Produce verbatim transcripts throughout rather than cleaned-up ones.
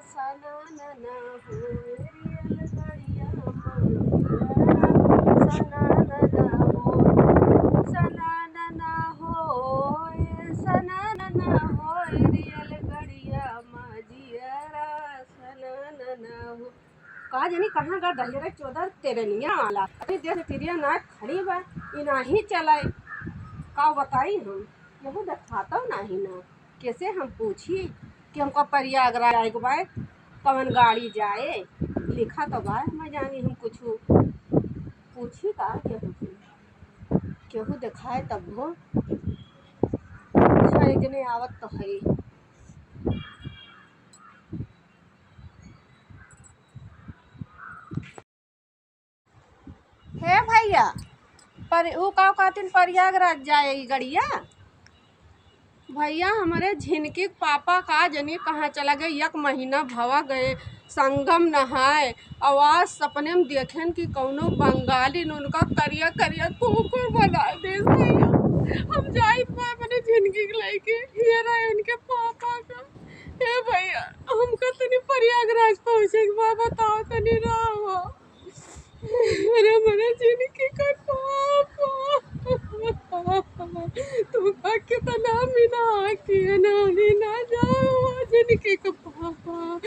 सनानना होए रेलगड़िया मा जियरा सनानना होए, सनानना होए, सनानना होए रेलगड़िया मा जियरा सनानना होए। का जानी कहाँ गा डहेरे चोदर तेरनिया वाला। अरे देख तिरिया ना खड़ी बा, ई नाही चलाए। का बताई हम, केहू देखातौ नाही ना। कैसे हम पूछी कि हमका प्रयागराज आए के बाय, कवन गाड़ी जाए, लिखा तो बाय, मैं जानी हम कुछ पूछी का केहू से, केहू देखाए तब हो। अच्छा, एक जने आवत तो है। हे भैया, पर ऊ का कहतिन प्रयागराज जाए ई गड़िया? भैया, हमरे झिनकी के पापा का जनी कहाँ चला गए, एक महीना भवा गए, संगम नहाए, और आज सपने में देखेन कि कौनो बंगाली ने उनका करिया करिया कुकुर बनाए देस भैया। हम जाइत बा अपने झिनकी के लेके, ये रहे उनके पापा का। हे भैया, हमका तनी प्रयागराज पहुँचे के बा, बताओ तनी राह। अरे मरे झिनकी का पापा, तुमका कितना मिना किए ना, ना जाओ झिनकी का पापा।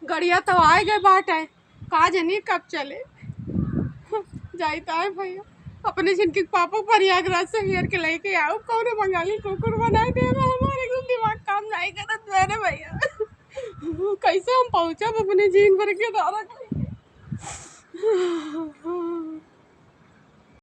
गड़िया तो आए गए बाटे, का जनी कब चले। जाइत है भैया, अपने झिनकी के पापा प्रयागराज से हेर के लेके आओ, कौनो बंगाली कुकुर बनाए दे रहा, हमारे को दिमाग काम नहीं करत मेरे भैया। कैसे हम पहुँचब अपने झीन भर के दारा लेके?